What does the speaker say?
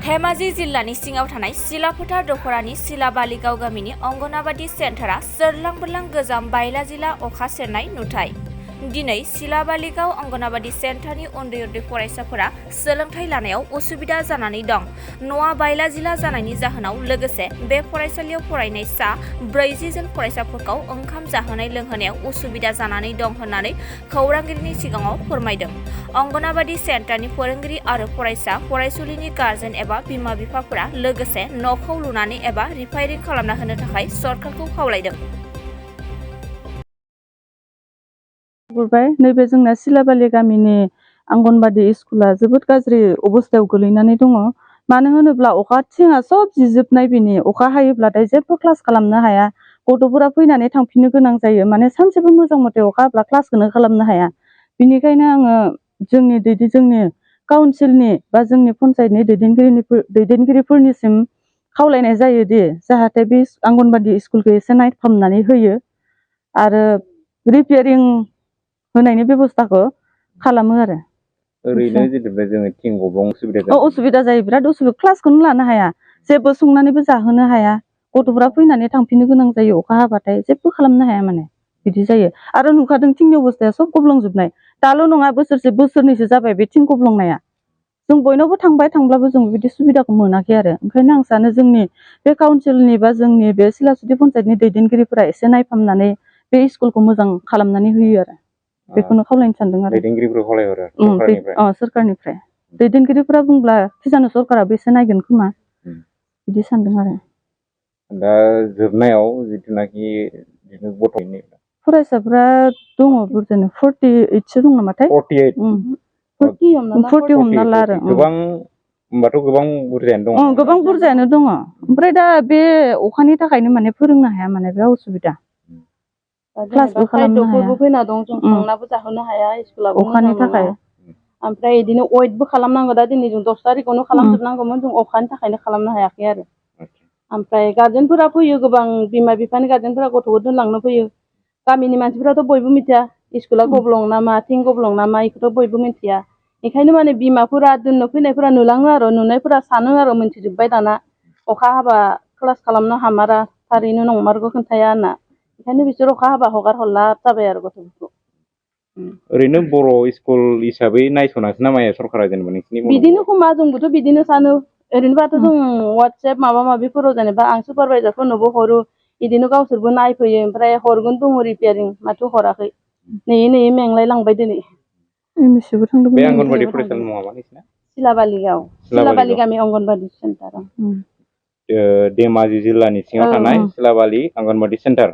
धेमाजि जिल्लानि सिङाव थानाय सिलाफोथार दखरानि सिलाबालिगाव गामिनि अंगनाबादि सेन्टारा सोरलां बोरलां गोजाम बायला जिला अखा सेरनाय नुथाय। दिनै सिलाबालिगाव अंगनाबादि सेन्टारनि उन्दै उन्दै फरायसाफोरा सोलोंथाइ लानायाव उसुबिदा जानानै दं। न'आ बायला जिला जानायनि जाहोनाव लोगोसे बे फरायसालियाव फरायनाय सा 40 जन फरायसाफोरखौ ओंखाम जाहोनाय लोंहोनायाव उसुबिदा जानानै दं होननानै खौरांगिरिनि सिगाङाव फोरमायदों। अंगनाबादि सेन्टारनि फोरोंगिरि आरो फरायसा फरायसुलिनि गार्जेन एबा बिमा बिफाफोरा लोगोसे न'खौ लुनानै एबा रिपेयारिं खालामना होनो थाखाय सरकारखौ खावलायदों। नैबे जोंना सिलाबालि गामिनि आंगनबादि स्कुला जोबोद गाज्रि अबस्थायाव गोलैनानै दङ। मानो होनोब्ला अखा थिङा सब जिजोबनाय, बिनि अखा हायोब्लाथाय जेबो क्लास खालामनो हाया। गथ'फोरा फैनानै थांफिननो गोनां जायो। माने सानसेबो मोजां मथे अखा हाब्ला क्लासखौनो खालामनो हाया। बिनिखायनो आङो जोंनि काउन्सिलनि बा जोंनि पन्सायतनि दैदेनगिरिफोरनिसिम खावलायनाय जायोदि जाहाथे बे आंगनबादि स्कुलखौ एसे नायफामनानै होयो आरो रिपेयारिं होनायनि बेबस्थाखौ खालामो आरो। ओरैनो जेनेबा जोङो थिं गब्लं उसुबिदा जायो, बिराद उसुबिदा। क्लासखौनो लानो हाया, जेबो संनानैबो जाहोनो हाया। गथ'फ्रा फैनानै थांफिननो गोनां जायो। अखा हाबाथाय जेबो खालामनो हाया, माने बिदि जायो। आरो नुखादों थिंनि अबस्थाया सब गब्लंजोबनाय। दाल' नङा, बोसोरसे बोसोरनैसो जाबाय बे थिं गब्लंनाया। जों बयनावबो थांब्लाबो जों बिदि सुबिदाखौ मोनाखै आरो। ओंखायनो आं सानो जोंनि बे काउन्सिलनि बा जोंनि बे सिलासुदि पन्सायतनि दैदेनगिरिफोरा एसे नायफामनानै बे स्कुलखौ मोजां खालामनानै होयो आरो। बेखौनो खावलायनो सानदों आरो। दैदेनगिरिफोरखौ खावलायहरो सरकारनिफ्राय। दैदेनगिरिफोरा बुंब्ला खिजानो सरकाराबो एसे नायगोन खोमा, बिदि सानदों आरो। दा जोबनायाव जिथुनाखि गथ'नि फरायसाफ्रा दङ बुरजानो, 48सो दं नामाथाय। 40 हमना ला आरो। होमबाथ' गोबां बुरजायानो दङ। गोबां बुरजायानो दङ। ओमफ्राय दा बे अखानि थाखायनो माने फोरोंनो हाया, माने बिराद उसुबिदा। क्लासबो खालामनो हाया। फैना दं, जों संनाबो जाहोनो हाया, स्कुलाबो अखानि थाखाय। ओमफ्राय बिदिनो वेटबो खालामनांगौ। दा दिनै जों 10 तारिखआवनो खालामजोबनांगौमोन, जों अखानि थाखायनो खालामनो हायाखै आरो। ओमफ्राय गार्जेनफोरा फैयो, गोबां बिमा बिफानि गार्जेनफोरा गथ'खौ दोनलांनो फैयो। गामिनि मानसिफोराथ' बयबो मिथिया स्कुला गब्लं ना मा, थिं गब्लं ना मा, बेखौथ' बयबो मिथिया। बेखायनो माने बिमाफोरा दोननो फैनायफोरा नुलाङो आरो, नुनायफोरा सानो आरो मोनथिजोब्बाय दाना अखा हाबा क्लास खालामनो हामारा, थारैनो नंमारगौ खोन्थाया होनना। ओंखायनो बिसोर अखा हाबा हगार हरला जाबाय आरो गथ'फोरखौ। ओरैनो बर' स्कुल हिसाबै नायस'नासै ना माया सरकारा, जेनेबा नोंसिनि बिदिनो खोमा, जोंबोथ' बिदिनो सानो। ओरैनोबाथ' जों वाट्सएप माबा माबिफोराव जेनेबा आं सुपारभाइजारफोरनोबो हरो, बिदिनो गावसोरबो नायफैयो। ओमफ्राय हरगोन दङ रिपेयारिं, माथो हराखै। नेयै मेंलाय लांबाय दिनै। बे आंगनबादि फरायसालिनि मुङा मा नोंसिना? सिलाबालि गामि अंगनबादि सेन्टार। धेमाजि जिल्लानि सिङाव थानाय सिलाबालि अंगनबादि सेन्टार।